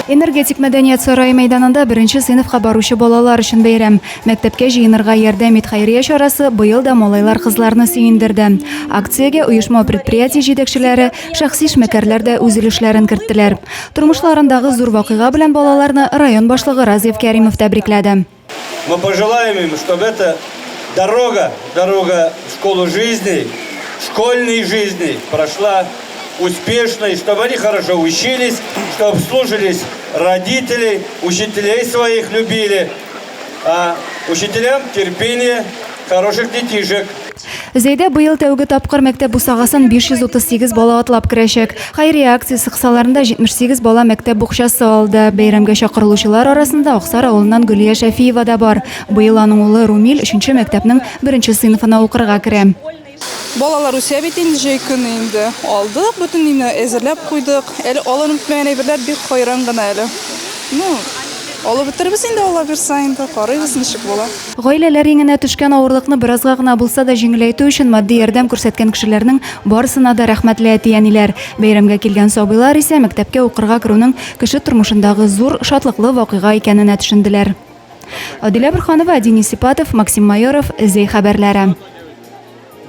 Энергетик мәдәният сарае мәйданында беренче сыйныфка баручы балалар өчен бәйрәм. Мәктәпкә җыенырга ярдәм ит хәйрия чарасы быел да малайлар-кызларны сөендерде. Акциягә оешма-предприятие җитәкчеләре, шәхси эшмәкәрләр дә үз өлешләрен керттеләр. Тормышларындагы зур вакыйга белән балаларны район башлыгы Разиф Кәримов тәбрикләде. Мы пожелаем им, чтобы эта дорога, дорога в школу жизни, школьной жизни прошла успешно, и чтобы они хорошо учились, чтобы слушались родителей, учителей своих любили, а учителям терпение, хороших детишек. Зәйдә быел тәүге тапкыр мәктәп бусагасын 538 бала атлап керәчәк. Хәйрия акциясе кысаларында 78 бала мәктәп букчасы алды. Бәйрәмгә чакырылучылар арасында Аксар авылыннан Гөлия Шәфиева да бар. Быел аның улы Румил өченче мәктәпнең беренче сыйныфына укырга керә. Балалар үсә бит инде, җәй көне инде алдык, бөтен өйне әзерләп куйдык. Әле алынып бетмәгән әйберләр бик хайран гына әле. Ну, алып бетербез инде, Алла бирса инде, карыйбыз ничек була. Гаиләләр иңенә төшкән авырлыкны беразга гына булса да җиңеләйтү өчен матди ярдәм күрсәткән кешеләрнең барысына да рәхмәтле әти-әниләр. Бәйрәмгә килгән сабыйлар исә мәктәпкә укырга керүнең кеше тормышындагы зур, шатлыклы вакыйга икәненә төшенделәр. Адилә Борһанова, Денис Ипатов, Максим Майоров, Зәй хәбәрләре.